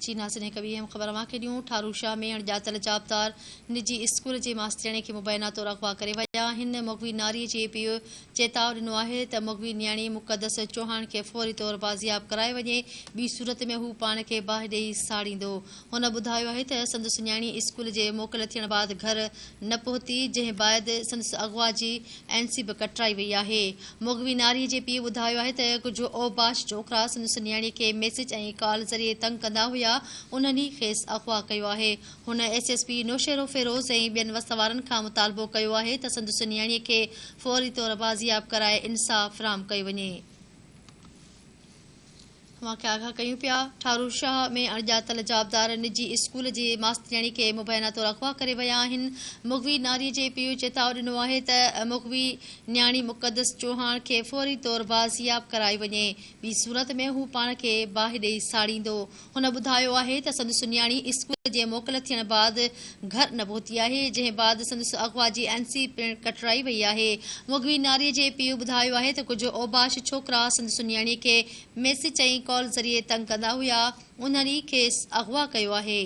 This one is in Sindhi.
جي ناظرين هڪ ٻي اهم خبر اوهان کي ڏيون ٺارو شاهه ۾ اڻڄاتل جوابدار نجي اسڪول جي ماسترياڻي کي مبينا طور اغوا ڪري ويا آهن مغوي ناري جي پيء چيتاء ڏنو آهي ته مغوي نياڻي مقدس چوهاڻ کي فوري طور بازياب ڪرايو وڃي ٻي صورت ۾ هو پاڻ کي باهه ڏئي ساڙيندو هن ٻڌايو آهي ته سندس نياڻي اسڪول جي موڪل ٿيڻ بعد گهر نه پهتي جنهن بعد سندس اغوا جي اين سي به ڪٽرائي وئي آهي. مغوي ناريء جي پيء ٻڌايو آهي ته ڪجهه اوباش ڇوڪرا سندس نياڻيء کي ميسيج ۽ ڪال ذريعي تنگ ڪندا هيا، انهن ئي کيس اغوا ڪيو آهي. هن ايس ايس پي نوشهروفيروز ۽ ٻين وس وارن کان مطالبو ڪيو آهي ته سندس نياڻيء کي فوري طور بازياب ڪرائي انصاف فراهم ڪيو وڃي. اوهان کي آگاهه ڪيون پيا. ٺارو شاهه ۾ اڻڄاتل جوابدار نجي اسڪول جي ماسترياڻي کي مبينا طور اغوا ڪري ويا آهن. مغوي ناري جي پيء چتاء ڏنو آهي ته مغوي نياڻي مقدس چوهاڻ کي فوري طور بازياب ڪرائي وڃي ٻي صورت ۾ هو پاڻ کي باهه ڏئي ساڙيندو. هن ٻڌايو آهي ته سندس نياڻي اسڪول جي موڪل ٿيڻ بعد گهر نه پهتي آهي، جنهن بعد سندس اغوا جي اين سي پڻ ڪٽرائي وئي آهي. مغوي ناري جي پيء ٻڌايو آهي ته ڪجهه اوباش ڇوڪرا سندس نياڻي کي ميسيج ۽ ڪال ذريعي تنگ ڪندا هيا، انهن ئي کيس اغوا ڪيو آهي.